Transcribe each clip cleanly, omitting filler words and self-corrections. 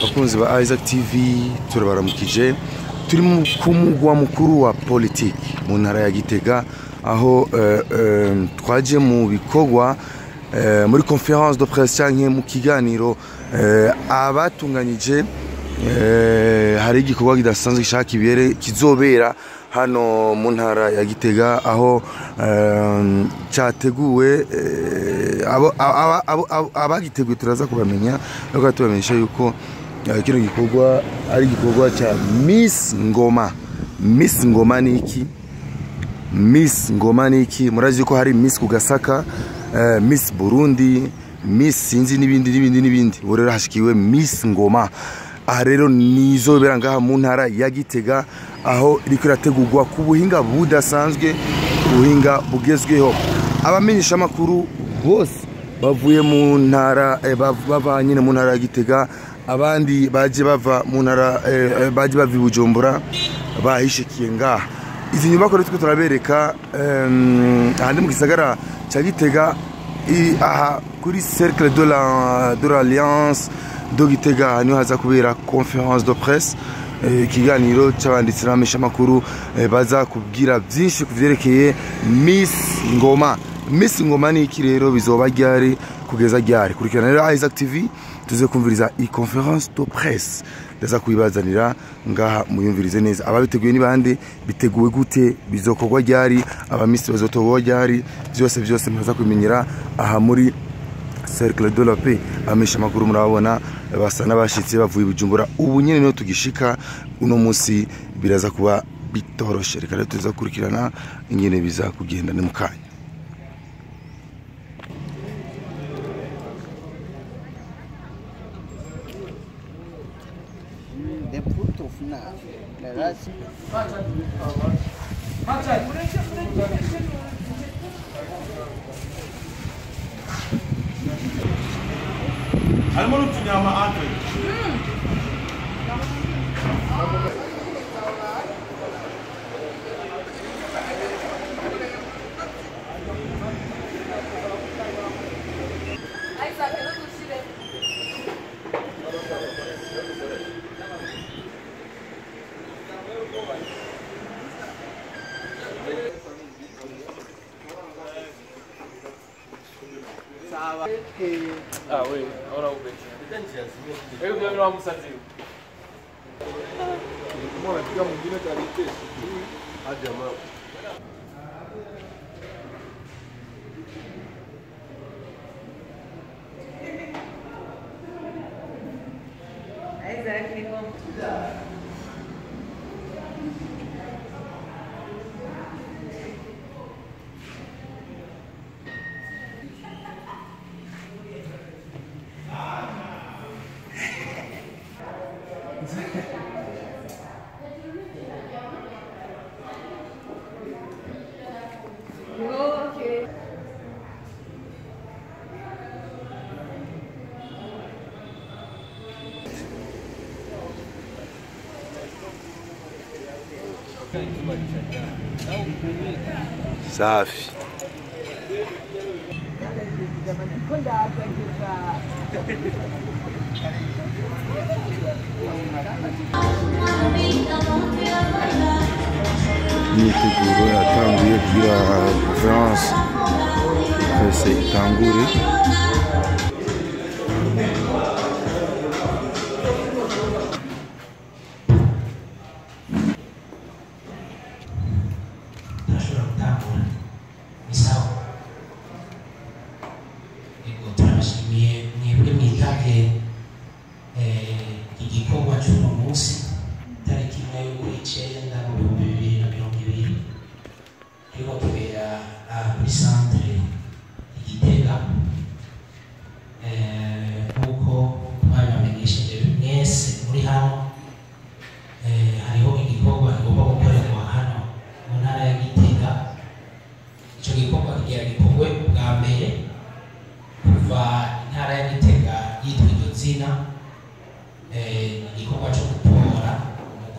Bakunzi ba Isaac TV, turabaramukije. Turi ku mugwa mukuru wa politiki mu ntara ya Gitega, aho twaje mu bikorwa muri conférence de presse canke mu kiganiro abatunganyije. Hari igikorwa kidasanzwe gishaka kibere, kizobera hano mu ntara ya Gitega, aho cyateguwe abagiteguye turaza kubamenya, ariko tubamenyesha yuko kino gikorwa ari igikorwa cya Miss Ngoma. Miss Ngoma ni iki? Miss Ngoma ni iki? Murazi ko hari Miss Kugasaka, Miss Burundi, Miss sinzi n'ibindi n'ibindi n'ibindi. Ubu rero hashikiwe Miss Ngoma. Aha rero nizobera ngaha mu ntara ya Gitega, aho iriko irategurwa ku buhinga budasanzwe, ubuhinga bugezweho. Abamenyesha makuru bose bavuye mu ntara, bava nyine mu ntara ya Gitega, abandi baje bava mu ntara, baje bava i Bujumbura, bahishikiye ngaha. Izi nyubako rero turiko turabereka ahandi mu gisagara ca Gitega, aha kuri Cercle de l'Alliance de Gitega, niho haza kubera conférence de presse, ikiganiro c'abanditsi n'abamenyeshamakuru, baza kubwira vyinshi ku vyerekeye Miss Ngoma. Miss Ngoma ni iki rero? Bizoba ryari? Kugeza ryari? Kurikirana rero Isaac TV, tuze kumviriza i conférence de presse, ndaza kubibazanira ngaha muyumvirize neza. Ababiteguye ni bande? Biteguwe gute? Bizokorwa ryari? Abamisi bazotorwa ryari? Vyose vyose muraza kubimenyera aha muri Cercle de la Paix. Abamenyesha makuru murabona basa n'abashitsi bavuye i Bujumbura, ubu nyene niho tugishika uno munsi, biraza kuba bitoroshe. Reka rero tuza gukurikirana ingene biza kugenda ni mukanya. The fruit of now, the rice. Harimo n'utunyama Andre. Ah oui, ora ube. Hebu ndio msajili. Mbona mwingine kalite sijui hadi jamaa. Exactly. Okay. Safi. Imyiteguro yatanguye kugira conférence presse itangure. Turashobora gutangura ni sawa. Yego, turabashimiye mwebwe mwitabye iki gikorwa cy'uno munsi, tariki 1 y'ukwicenda mu 2020, kiriko kibera aha kuri centre i Gitega. Nk'uko twabibamenyesheje mwese muri hano, hariho igikorwa kigomba gukorerwa hano mu ntara ya Gitega. Ico gikorwa kigira gikorwe bwa mbere kuva intara ya Gitega yitwa iryo zina, igikorwa co gutora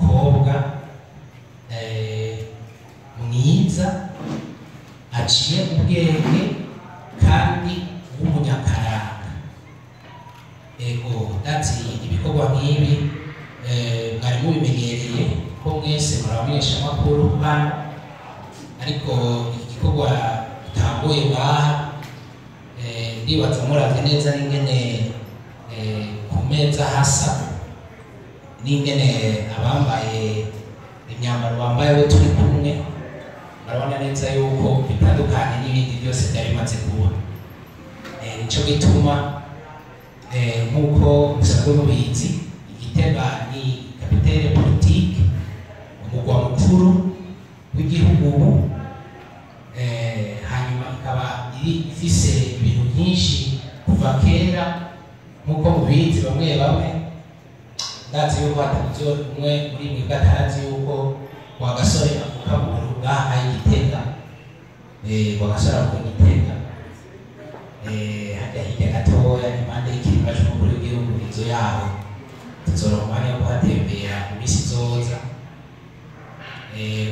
umukobwa mwiza aciye ubwenge kandi w'umunyakaranga. Ego, ndazi ibikorwa Ibikorwa nk'ibi mwari mubimenyereye ko mwese muramenyesha amakuru hano, ariko iki gikorwa gitanguye ngaha, ndibaza muravye neza n'ingene ku meza hasa, n'ingene abambaye imyambaro bambaye bo turi kumwe, barabona neza yuko bitandukanye n'ibindi byose byari bimaze kuba. Nico gituma nk'uko musanzwe mubizi, Igitega ni capitale politique, umugwa mukuru w'igihugu ubu, hanyuma ikaba iri ifise ibintu byinshi kuva kera nk'uko mubizi. Bamwe bamwe ndazi yuko hatabuze umwe muri mwebwe atazi yuko Rwagasore avuka mu ngaha Igitega. Rwagasore avuka Igitega, hajya hirya gatoya impande y'ikirimba c'umukuru w'igihugu, inzu yaho tuzoronka umwanya wo kuhatembera mu minsi izoza.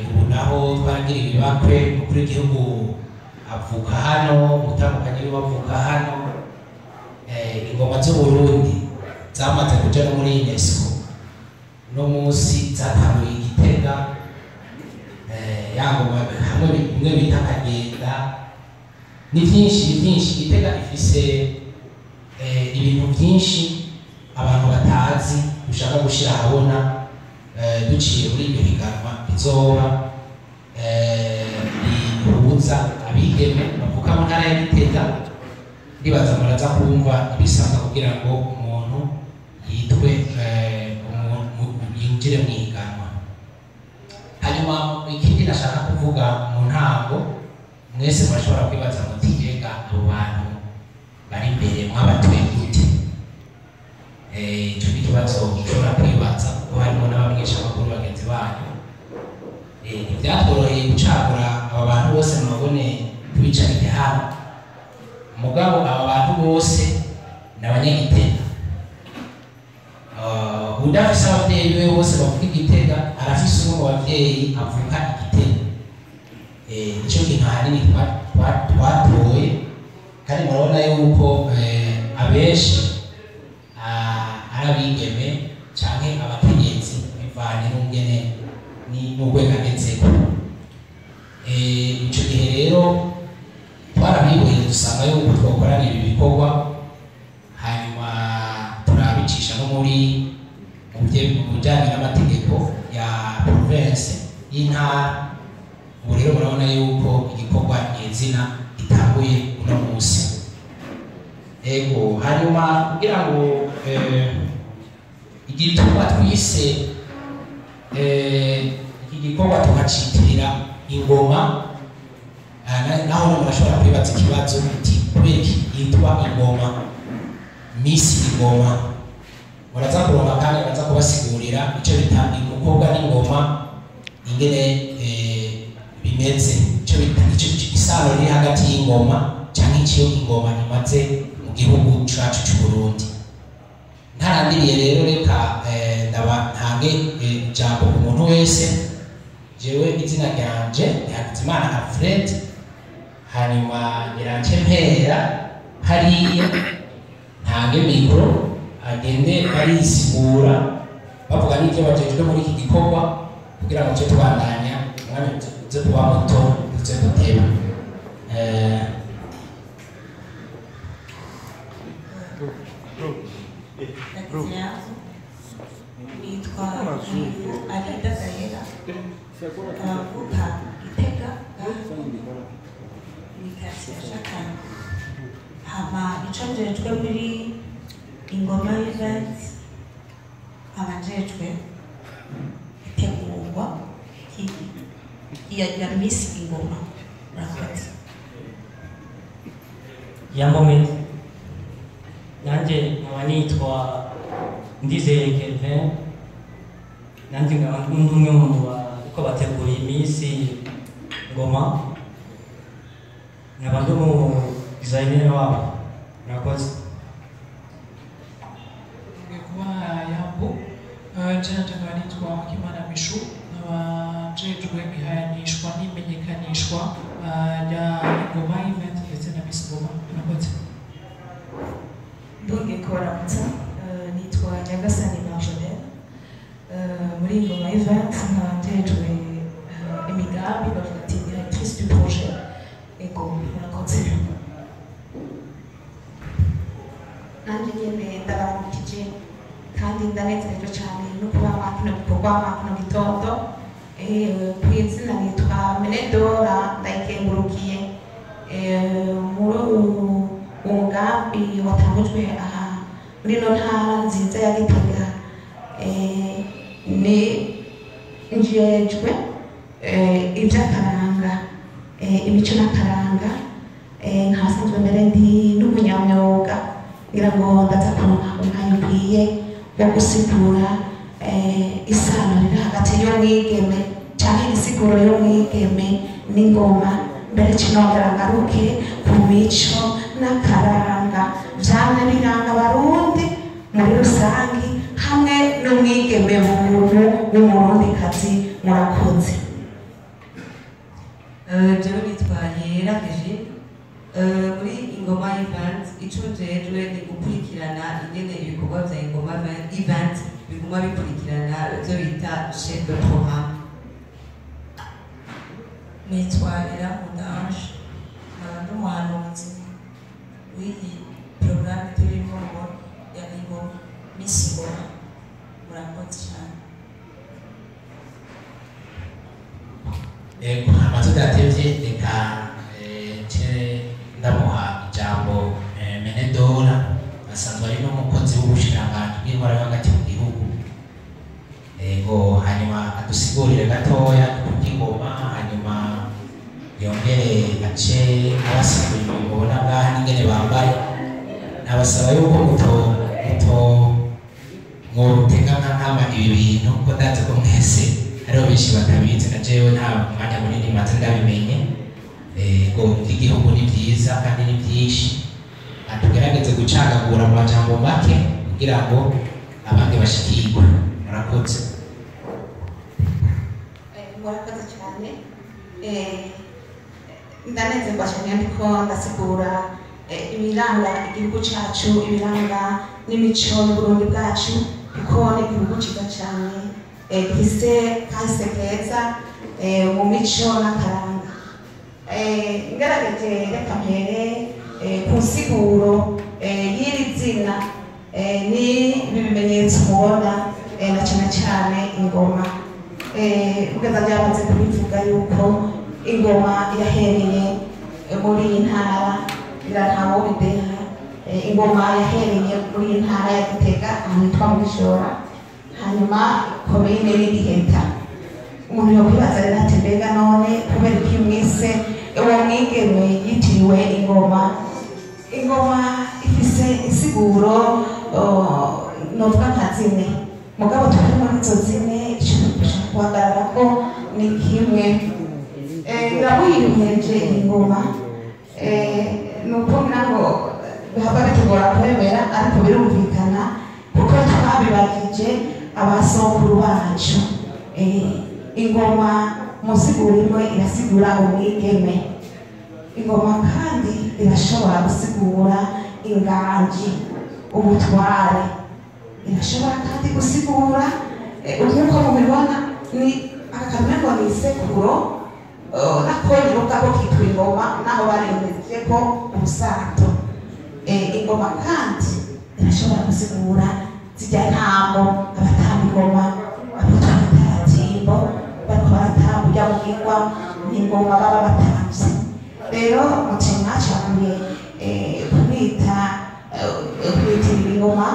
Ubu naho twaragira ibibakwe, umukuru w'igihugu avuka hano, umutambukanyi wiwe avuka hano. Ingoma z'Uburundi zamaze kuja no muri UNESCO, no munsi zatanguye Igitega. Ya ngoma hamwe bimwe bita Kagenda, ni byinshi, ni byinshi. Gitega ifise ibintu byinshi abantu batazi dushaka gushyira ahabona duciye muri iryo higanwa rizoba rihuza abigeme bavuka mu ntara ya Gitega. Ndibaza muraza kumva ibisabwa kugira ngo umuntu yitwe yinjire mu higanwa. Hanyuma ikindi nashaka kuvuga mu ntango, mwese murashobora kwibaza muti: "Mbega abo bantu bari imbere mwabatuye gute?" Ico ni ikibazo ushobora kwibaza kuko harimo n'abamenyeshamakuru bagenzi banyu. Ntivyatworoheye gucagura aba bantu bose mubabone tubicarike hano, mugabo aba bantu bose ni abanyagitega. Udafise abavyeyi biwe bose bavuka Igitega, arafise umwe mu bavyeyi avuka Igitega. Nico kintu ahanini twatoye, kandi murabona yuko abenshi ari abigeme canke abakenyezi bivanye n'ungene n'urwego agezeko. Ico gihe rero twarabihweje, dusanga yuko twokorana ibi bikorwa, hanyuma turabicisha no muri mu bijanye n'amategeko ya province, y'intara. Ubu rero murabona yuko igikorwa nyezina gitanguye uno munsi. Ego, hanyuma kugira ngo igituma twise iki gikorwa tukacitirira ingoma, naho murashobora kwibaza ikibazo uti: "Kubera iki yitwa ingoma, Miss Ingoma?" Muraza kuronka kandi baza kubasigurira icyo bita umukobwa n'ingoma, ingene bimeze, icyo bita icyo isano riri hagati y'ingoma canke icyo ingoma imaze mu gihugu cacu c'u Burundi. Ntarandiriye rero, reka ndaba ntange ijambo ku muntu wese. Jewe izina ryanje ni Hakizimana Alfred. Hanyuma ngira nce mpera hariya, ntange mikoro, agende arisigura bavuga n'ibyo bajejwe muri iki gikorwa, kugira ngo tuce tubandanya, umwanya uze kuba muto, tuze guteba. Ndakiziyazo, nitwa Alida Gahera, abavuka Gitega ni quartier ya Shakamba. Hama ico njejwe muri Ingoma Event, nkaba njejwe itegurwa ya Miss Ingoma. Murakoze. Yambo mwese, nanjye nkaba nitwa Ndizeye Kelvin, nanjye nkaba ndi umwe mu bariko bategura iyi Miss Ngoma, nkaba ndi umu designer wabo. Murakoze. Ngiye kubaha yambo. Je nanje nkaba nitwa Kimana Mishu, nkaba njejwe ihayanishwa n'imenyekanishwa rya Ingoma Event ndetse na Miss Ngoma. Murakoze. Ndongeye kubaramutsa, nitwa Nyagasani. Muri Ingoma Event nkaba njejwe imigambi, bavuga ati directrice du projet. Ego, murakoze. Nanjye nyine ndabaramukije kandi ndanezerejwe cyane no kuba mwa kino gikorwa mwa kino gitondo. Ku izina nitwa Menedora Ndayikengurukiye. Muri uwo mugambi watangujwe aha muri ino ntara nziza ya Gitega, ni njejwe iby'akaranga, imico n'akaranga, nkasanzwe mbere ndi n'umunyamyuga. Ngira ngo ndaza kuronka umwanya ukwiye wo gusigura isano riri hagati y'umwigeme canke insiguro y'umwigeme n'ingoma. Mbere cinongera ngaruke ku mico n'akaranga vyamye biranga Abarundi muri rusangi hamwe n'umwigeme buntu w'Umurundikazi. Murakoze. Jewe nitwa Yera Regine. Muri Ingoma Event, ico njejwe ni gukurikirana ingene ibikorwa vya Ingoma Event biguma bikurikirana, ivyo bita chef de programme. Nitwa Irankunda Ange, nkaba ndi umuhanuzi w'iyi porogaramu turimo ya Ingoma, Miss Ngoma. Murakoze cyane. Ego, hama tudatevye, reka nce ndamuha ijambo Menedora, asanzwe ari n'umukozi w'ubushikiranganji bw'intwaro yo hagati mu gihugu. Ego, hanyuma adusigurire gatoya kuby'ingoma, hanyuma yongere ace abasigurira mubona ngaha n'ingene bambaye. Nabasaba yuko muto muto mwotega nka nkama ibi bintu, kuko ndazi ko mwese hariho benshi batabizi, na jewe nta mwanya munini maze ndabimenye. Ego, iby'igihugu ni byiza kandi ni byinshi, atugerageze gucagagura mu majambo make kugira ngo abandi bashikirwe. Murakoze. Murakoze cyane. Ndanezerwa cyane ndiko ndasigura ibiranga igihugu cyacu, ibiranga n'imico y'Uburundi bwacu, kuko ni igihugu cyiza cyane, gifise kahise keza mu mico n'akaranga. Ngerageje, reka mpere ku nsiguro y'iri zina ni ibi bimenyetso mubona, na cyane cyane ingoma. Ubwiza byamaze kubivuga yuko ingoma yahereye muri iyi ntara, ngira ntawo bideha. Ingoma yahereye muri iyi ntara ya Gitega, ahantu hitwa mu Gishora, hanyuma komine n'Igiheta. Umuntu yokwibaza rero ati: mbega none kubera iki mwise uwo mwigeme yitiriwe ingoma? Ingoma ifise insiguro novuga nka zine, mugabo turi muri izo zine ico dushaka guhagarara ko ni kimwe. Ndabuyiheje ingoma, nuko ngira ngo bihava bitugora kwemera, ariko birumvikana kuko twabibagije abasokuru bacu. Ingoma mu nsiguro imwe irasigura umwigeme. Ingoma kandi irashobora gusigura inganji, ubutware. Irashobora kandi gusigura, nk'uko mubibona, ni aka ngo ni isekuro, nako nyine ubwako kitwa ingoma, naho barengeje ko ubusato. Ingoma kandi irashobora gusigura zijya ntambo, abatamba ingoma, abo twita abatimbo, bariko baratamba ujya mugigwa n'ingoma baba batamvye. Rero muce mwacaguye kumwita, kumwitirira ingoma.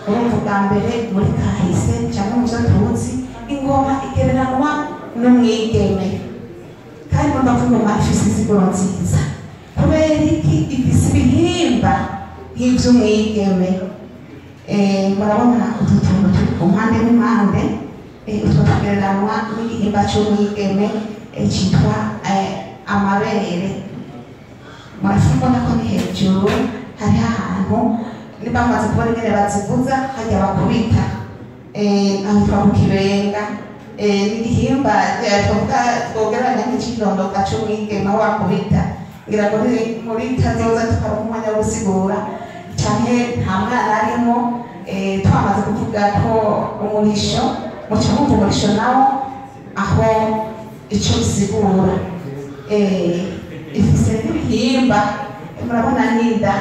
Urumva, bwa mbere muri kahise cyangwa mu byo tuzi, ingoma igereranwa n'umwigeme, kandi murumva ko ingoma ifise insiguro nziza. Kubera iki? Ifise ibihimba nk'ivy'umwigeme. Murabona utu tuntu turi ku mpande n'impande, utwo tugereranwa n'igihimba c'umwigeme citwa amabere. Murabona ko ni hejuru hariho ahantu, niba bamaze kubona ingene bazivuza, hajya bakubita, aho hitwa ku kibenga. N'igihimba twavuga twogereranya nk'icirondoka c'umwigeme aho bakubita. Ngira ngo muri kazoza tukaronka umwanya wo gusigura, canke nta mwana arimo. Twamaze kuvuga ko umurisho Muca mwumva umurisho nawo aho ico bisigura. Ifise n'ibihimba, murabona n'inda,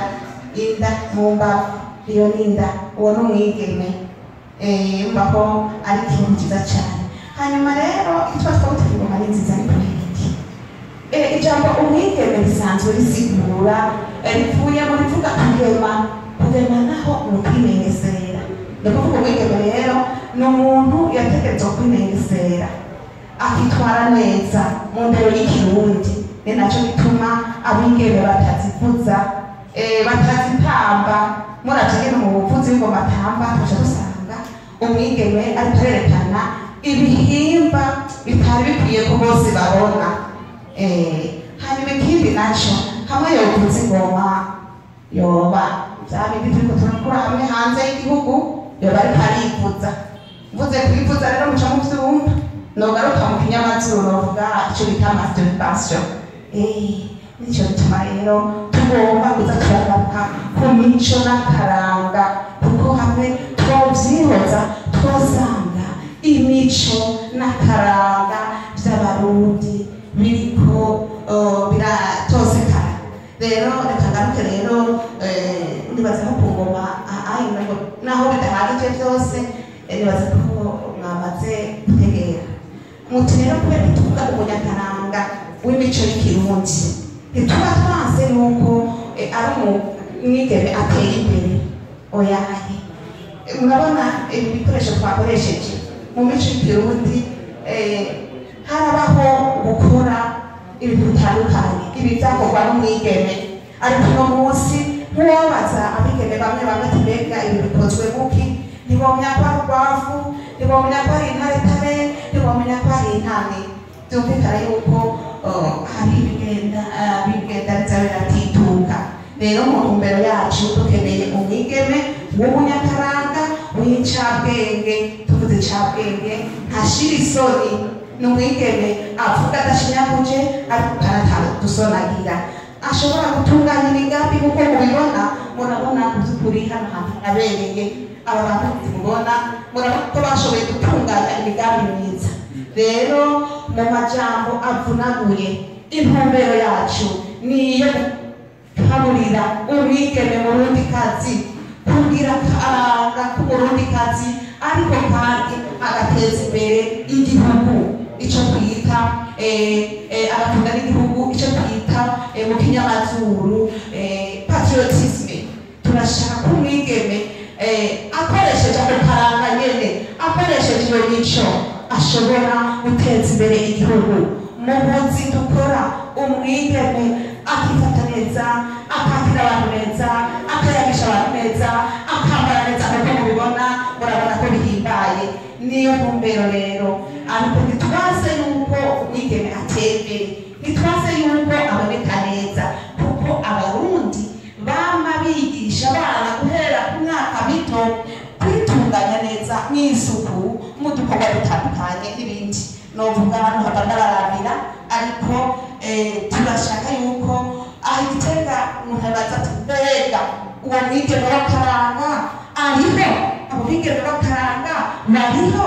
inda mu mbavu, iyo n'inda, uwo ni umwigeme. Urumva ko ari ikintu cyiza cyane. Hanyuma rero icyo twavuga ingoma ni nziza ni kubera iki? Ijambo umwigeme risanzwe risigura, rivuye mu rivuga kugema. Kugema naho ni ukwinegesera. Ni ukuvuga umwigeme rero ni umuntu yategerezwa kwinegesera, akitwara neza mu ndero y'ikirundi. Ni nacyo gituma abigeme batazivuza, batazitamba. Muravye ngene mu buvuzi bw'ingoma atamba, tuca dusanga umwigeme ariko arerekana ibihimba bitari bikwiye ko bose babona. Hanyuma ikindi naco, hamwe yovuza ingoma yoba vya bindi turiko turakura hamwe hanze y'igihugu, yoba ariko arivuza. Mvuze kwivuza rero muca muvyumva, nogaruka mu kinyamazuru novuga ico bita masturbation. Nico gituma rero tugomba kuza turagaruka ku mico n'akaranga, kuko hamwe twovyihoza twosanga imico n'akaranga vy'Abarundi biriko biratosekara. Rero reka ngaruke rero, nibaza ko ku ngoma naho bidahagije vyose, nibaza ko mwamaze gutegera. Muti rero kubera tuvuga umunyakaranga w'imico y'ikirundi, ntituba twanse yuko ari umwigeme ateye imbere. Oyaye, murabona ibi bikoresho twakoresheje mu mico y'ikirundi, harabaho gukora ibintu bitandukanye, ibi byakorwa n'umwigeme. Ariko uno munsi nkuwobaza abigeme bamwe bamwe ati mbega ibi bikozwe muki, ntibomenya ko ari urwavu, ntibomenya ko ari intaretare, ntibomenya ko ari intani. Byumvikana yuko hari ibigenda biza biratituka. Rero mu ntumbero yacu dukeneye umwigeme w'umunyakaranga w'incabwenge. Tuvuze incabwenge ntashira isoni, ni umwigeme avuga adashinyaguje ariko kanatadusonagira, ashobora gutunganya imigambi nk'uko mubibona. Murabona mu by'ukuri hano hantu harabereye, aba bantu mubona, murabona ko bashoboye gutunganya imigambi myiza. Rero mu majambo avunaguye, intumbero yacu ni iyo gukaburira umwigeme murundikazi, kugira akaranga k'umurundikazi, ariko kandi agateza imbere igihugu, ico twita agakunda n'igihugu, ico twita mu kinyamazuru patriotisme. Turashaka ko umwigeme akoresheje ako karanga nyene, akoresheje iyo mico, ashobora guteza imbere igihugu. Mu buzi dukora, umwigeme akifata neza, akakira abantu neza, akayagisha abantu neza, akambara neza nk'uko mubibona, murabona ko bihimbaye. Niyo ntumbero rero. Ariko ntitwase yuko umwigeme atera imbere, ntitwase yuko aboneka neza, kuko Abarundi bama bigisha abana guhera ku myaka mito kwitunganya neza mw'isuku, mu dukorwa dutandukanye n'ibindi. Novuga hano hava ndabarabira, ariko turashaka yuko aho Igitega umuntu abaza ati mbega uwo mwigeme w'akaranga ariho, abo bigeme b'akaranga bariho,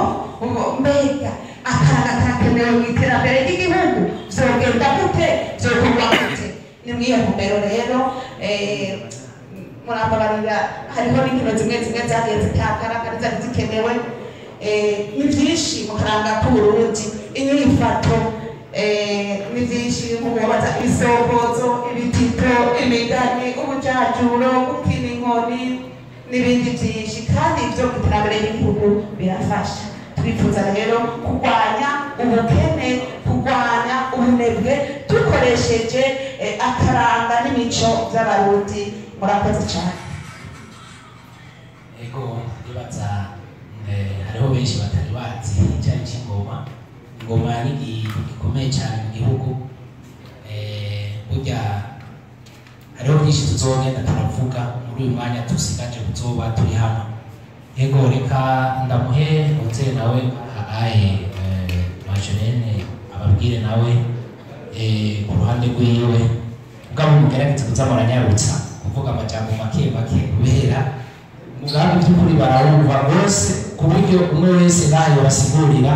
mbega akaranga karakenewe mu iterambere ry'igihugu, vyogenda gute, vyokorwa gute? Ni mw'iyo ntumbero rero. Murambabarira, hariho n'inkino zimwe zimwe zagiye zitakara kandi zari zikenewe. Ni vyinshi mu karanga k'Uburundi, inyifato, ni vyinshi nko ibisokozo, ibitito, imigani, ubujajuro, gukina inkoni n'ibindi byinshi, kandi ivyo mu iterambere ry'igihugu birafasha. Turifuza rero kurwanya ubukene, kurwanya ubunebwe dukoresheje akaranga n'imico by'Abarundi. Murakoze cyane. Ego, ndibaza hariho benshi batari bazi icari c'ingoma. Ingoma ni ikintu gikomeye cyane mu gihugu. Burya hariho byinshi tuzogenda turavuga muri uyu mwanya dusigaje kuzoba turi hano. Ego, reka ndamuhe uze nawe aye Marjolaine ababwire nawe ku ruhande rwiwe, mugabo mugerageze kuza muranyarutsa kuvuga amajambo make make kubera Umugambi by'ukuri barawumva rwose, ku buryo umwe wese nayo basigurira.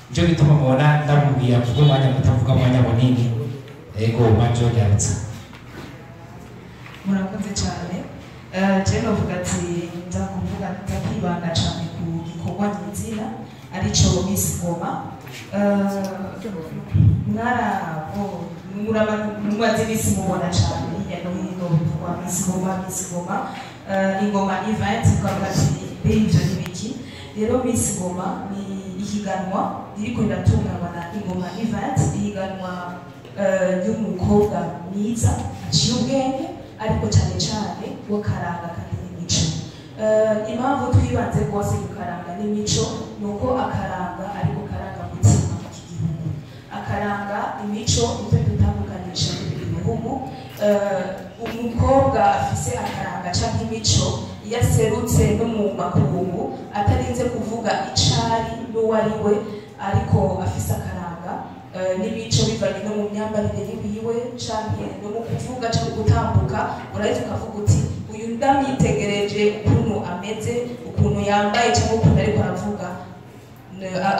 Nicyo gituma mubona ndamubwira kuvuga umwanya muto, avuga umwanya munini. Ego, Majo, ryarutse. Murakoze cyane. Je novuga ati nza kuvuga, nza kwibanda cyane ku gikorwa nyizina, arico Miss Ngoma. Mumaze iminsi mubona cyane hirya no hino bivugwa Miss Ngoma, Miss Ngoma, Ingoma Event, ukavuga ati mbe ivyo ni biki? Rero Miss Ngoma ni ihiganwa ririko riratunganywa na Ingoma Event, ihiganwa ry'umukobwa mwiza aciye ubwenge, ariko cyane cyane w'akaranga kandi n'imico. Impamvu twibanze rwose ku karanga n'imico ni uko akaranga ariko karanga mutima k'igihugu, akaranga, imico nivyo dutandukanisha n'ibindi bihugu. Umukobwa afise akaranga canke imico, iyo aserutse no mu makungu, atarinze kuvuga icari n'uwo ari we, ariko afise akaranga n'imico, bivanye no mu myambarire yiwiwe canke no mu kuvuga canke gutambuka, uraheza ukavuga uti uyu ndamwitegereje ukuntu ameze, ukuntu yambaye cyangwa ukuntu ariko aravuga,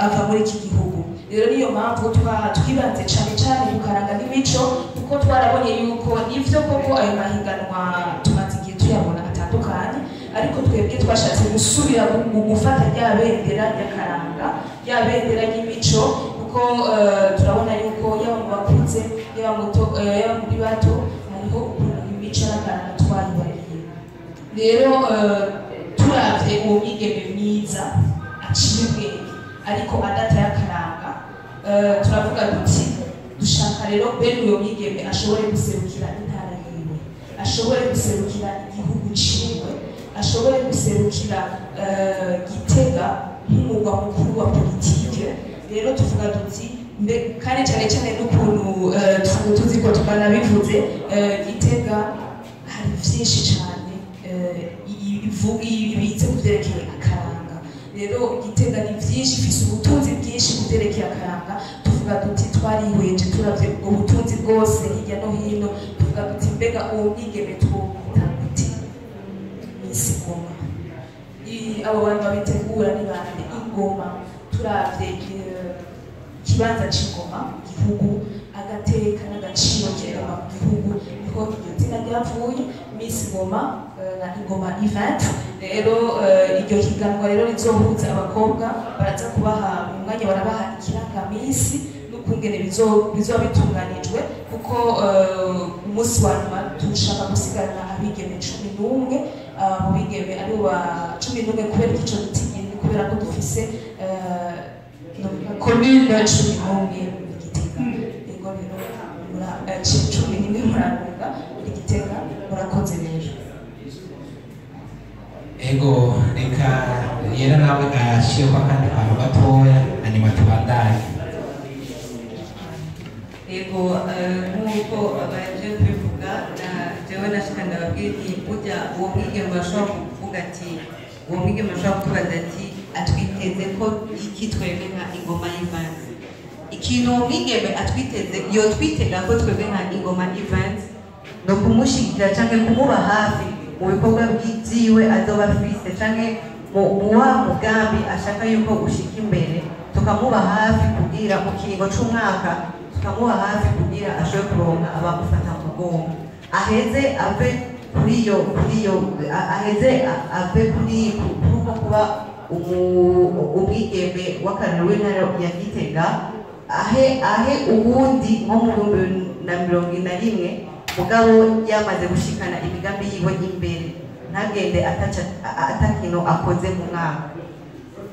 ava muri iki gihugu. Rero niyo mpamvu twibanze cyane cyane ku karanga n'imico, kuko twarabonye yuko nivyo koko ayo mahiganwa tumaze igihe tuyabona atandukanye, ariko twebwe twashatse gusubira mu gufata rya bendera ry'akaranga, rya bendera ry'imico, kuko turabona yuko yaba mu bakuze, yaba muto, yaba muri bato, hariho ukuntu imico n'akaranga twayibagiye. Rero turavye uwo mwigeme mwiza aciye ubwenge ariko adataye akaranga, turavuga duti dushaka rero bene uyo mwigeme ashobore guserukira intara yiwe, ashobore guserukira igihugu ciwe, ashobore guserukira Gitega nk'umugwa mukuru wa politike. Rero tuvuga duti kandi cyane cyane n'ukuntu dusanzwe tuzi ko twanabivuze, Gitega hari vyinshi cyane ibitse ku vyerekeye akaranga. Rero Gitega ni vyinshi, ifise ubutunzi bwinshi ku vyerekeye akaranga. Tuvuga duti twarihweje, turavye ubwo butunzi bwose hirya no hino, tuvuga duti mbega uwo mwigeme twomwita gute? Miss Ngoma. Abo bantu babitegura ni bande? Ingoma, turavye ikibanza c'ingoma mu gihugu, agateka n'agaciro k'ingoma mu gihugu, niho iryo zina ryavuye, Miss Ngoma na Ingoma Event. Rero iryo higanwa rero rizohuza abakobwa, baraza kubaha umwanya, barabaha ikirangamisi n'ukungene bizoba bitunganijwe, kuko umunsi wa nyuma dushaka gusigarana abigeme 11. Mu bigeme aribo ba 11, kubera ico giti ni kubera ko dufise commune 11 muri Gitega. Ego rero 11 murarunga muri Gitega. Murakoze rero. Ego, reka yera nawe ashyireho akandi kantu gatoya, hanyuma tubandanye. Ego, nk'uko baje kubivuga, na jewe nashika ndababwira nti burya uwo mwigeme ashobora kuvuga ati, uwo mwigeme ashobora kutubaza ati atwiteze ko iki twebwe nka Ingoma Event? Ikintu uwo mwigeme atwiteze, yotwitega ko twebwe nka Ingoma Event, no kumushyigikira canke kumuba hafi mu bikorwa vyiwe azoba afise, canke mu wa mugambi ashaka yuko ushika imbere, tukamuba hafi kugira mu kiringo c'umwaka, tukamuba hafi kugira ashobore kuronka abamufata mu mugongo, aheze ave kuri iyo aheze ave kuri uko kuba umwigeme w'akarorero w'intara ya Gitega, ahe uwundi nko mu 2041, mugabo yamaze gushikana imigambi yiwe imbere, ntagende ataca atakintu akoze mu mwaka.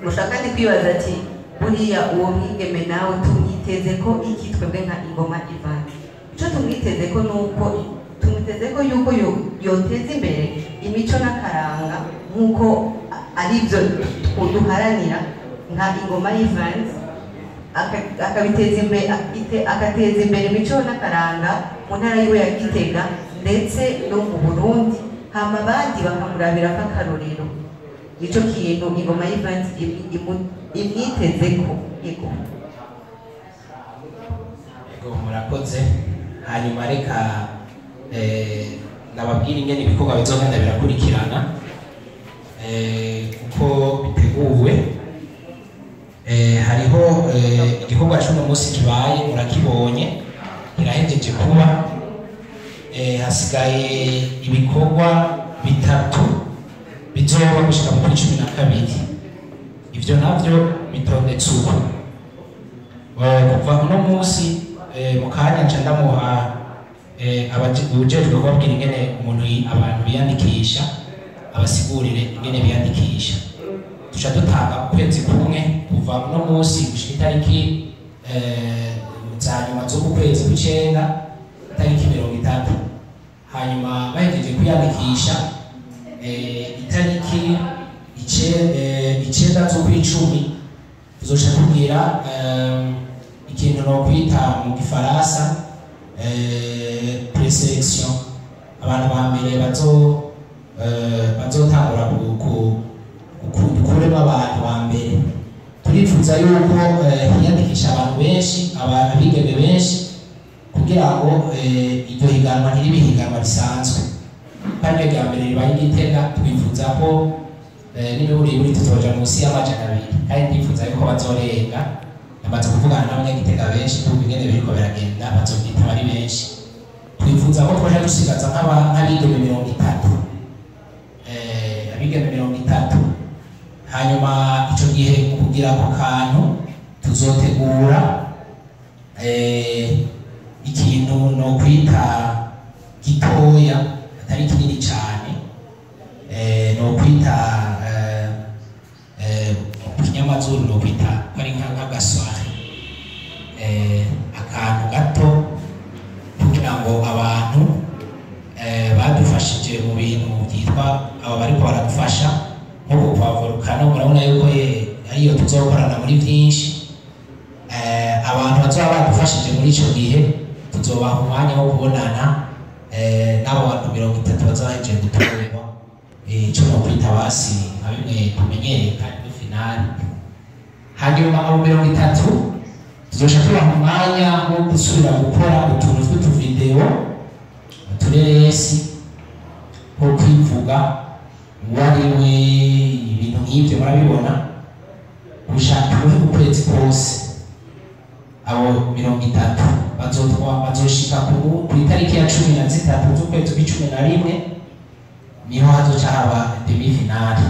Mushaka kandi kwibaza ati buriya uwo mwigeme nawe tumwiteze ko iki twebwe nka Ingoma Event? Ico tumwiteze ko nuko tumwiteze ko yuko yoteza imbere imico n'akaranga, nk'uko aribyo duharanira nka Ingoma Event, akabiteza imbere, agateza imbere imico n'akaranga mu ntara yiwe ya Gitega ndetse no mu Burundi, hama abandi bakamurabirako akarorero. Nico kintu Ingoma Event imwitezeko. Ego. Ego, murakoze. Hanyuma reka nababwira ingene ibikorwa bizogenda birakurikirana. Uko biteguwe, hariho igikorwa cy'uno munsi kibaye, murakibonye, kirahejeje kuba. Hasigaye ibikorwa bitatu bizoba gushika muri 12. Ivyo navyo bitondetse uko. Kuva uno munsi, mu kanya nca ndamuha ujejwe kubabwira ingene umuntu abantu biyandikisha, abasigurire ingene biyandikisha. Tuca dutanga ukwezi kumwe kuva uno munsi gushika itariki za nyuma z'uku kwezi kw'icenda, itariki 30. Hanyuma bahejeje kwiyandikisha, itariki 9 z'ukwicumi tuzoca tubwira ikintu nokwita mu gifaransa présélection, abantu ba mbere bazotangura gukuremo abantu ba mbere. Turifuza yuko hiyandikisha abantu benshi, abigeme benshi, kugira ngo iryo higanwa ntiribe ihiganwa risanzwe. Kandi iryo rya mbere ribaye i Gitega, twifuza ko n'imiburiburi tuzoja munsi y'200, kandi ndifuza yuko bazorenga. Namaze kuvugana n'abanyagitega benshi, ndumva ingene biriko biragenda, bazobyitaba ari benshi. Twifuza ko twaja dusigaza nk'abigeme 30, abigeme 30. Hanyuma ico gihe, mu kugira ako kantu, tuzotegura ikintu no kwita gitoya, atari kinini cane, no kwita mu kinyamazuru no kwita ko ari nk'agaswari, akantu gato, kugira ngo abantu badufashije mu bintu byitwa aba bariko baradufasha nko kwa Volcano, murabona yuko ariyo tuzokorana muri byinshi. Abantu bazoba badufashije muri ico gihe, tuzobaha umwanya wo kubonana n'abo bantu 30 bazoba bahejeje gutorerwa, ico nokwita basi nka bimwe tumenyereye kandi de finale. Hanyuma abo 30 tuzoca tubaha umwanya wo gusubira gukora utuntu tw'utuvideo, utureresi nko kwivuga uwo ari we, ibintu nk'ibyo murabibona, gushaka ukwezi kose. Abo 30 bazotwa bazoshika ku itariki ya 13 z'ukwezi kw'icumi na rimwe, niho hazoca haba demi-finale.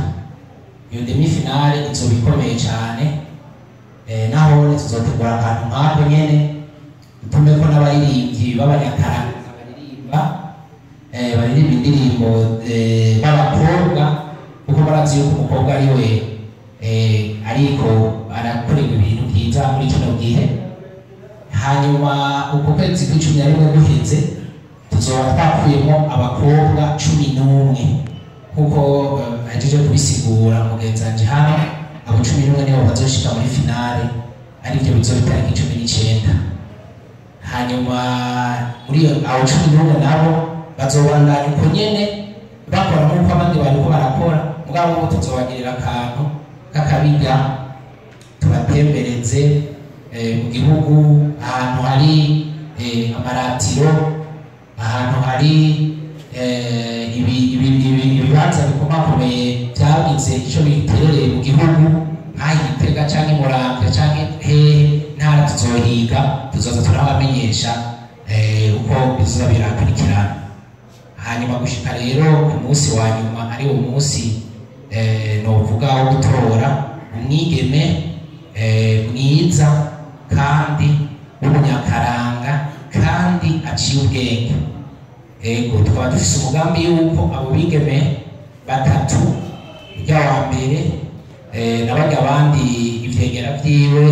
Iyo demi-finale izoba ikomeye cane. Nahone tuzotegura akantu nk'ako nyene, dutumeko n'abaririmbyi b'abanyakaranga baririmba, baririmba indirimbo b'abakobwa, kuko murazi yuko umukobwa ari we ariko arakorerwa ibintu byiza muri kino gihe. Hanyuma uko kwezi kw'icumi na rimwe guheze, tuzoba twakuyemo abakobwa 11, nkuko ahejeje kubisigura mugenzi wanje hano. Abo 11 nibo bazoshika muri finale, arivyo bizoba itariki 19. Hanyuma muri abo 11 nabo bazobandanya uko nyene bakora nk'uko abandi bariko barakora, mugabo bo tuzobagirira akantu k'akabirya, tubatembereze mu gihugu, ahantu hari amaratiro, ahantu hari ibibanza bikomakomeye byagize ico biterereye mu gihugu, nk'aho Igitega canke Muramvya canke hehe ntara tuzohiga. Tuzoza turabamenyesha uko bizoza birakurikirana. Hanyuma gushika rero ku munsi wa nyuma, ari wo munsi novuga wo gutora umwigeme mwiza kandi w'umunyakaranga kandi aciye ubwenge. Ego, tukaba dufise umugambi yuko abo bigeme batatu, urya wa mbere na barya abandi ivyegera vyiwe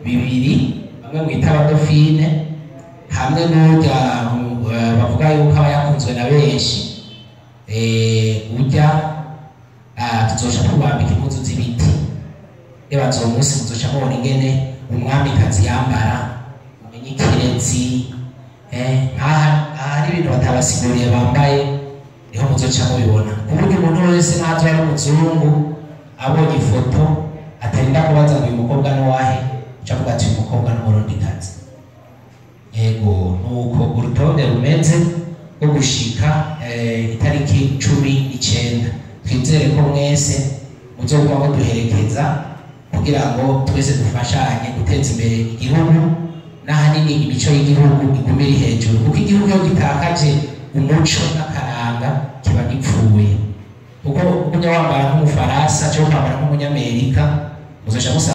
bibiri, bamwe mwita abadauphines, hamwe n'urya bavuga yuko aba yakunzwe na benshi, urya tuzoca tubambika impuzu z'ibiti. Reba uwo munsi muzoca mubona ingene umwamikazi yambara, umenye ikirezi. Hari ibintu batabasiguriye bambaye, niho muzoca mubibona, ku buryo umuntu wese nazo ari umuzungu abonye ifoto atarinda kubaza ngo uyu mukobwa ni uwahe, aca avuga ati uyu mukobwa ni umurundikazi. Yego, nuko urutonde rumeze rwo gushika itariki 19. Twizere ko mwese muzoguma muduherekeza kugira ngo twese dufashanye guteza imbere igihugu, n'ahanini imico y'igihugu igume iri hejuru, kuko igihugu iyo gitakaje umuco n'akaranga kiba gipfuye. Kuko ugumya wambara nk'umufaransa cyangwa ukambara nk'umunyamerika, muzoca musanga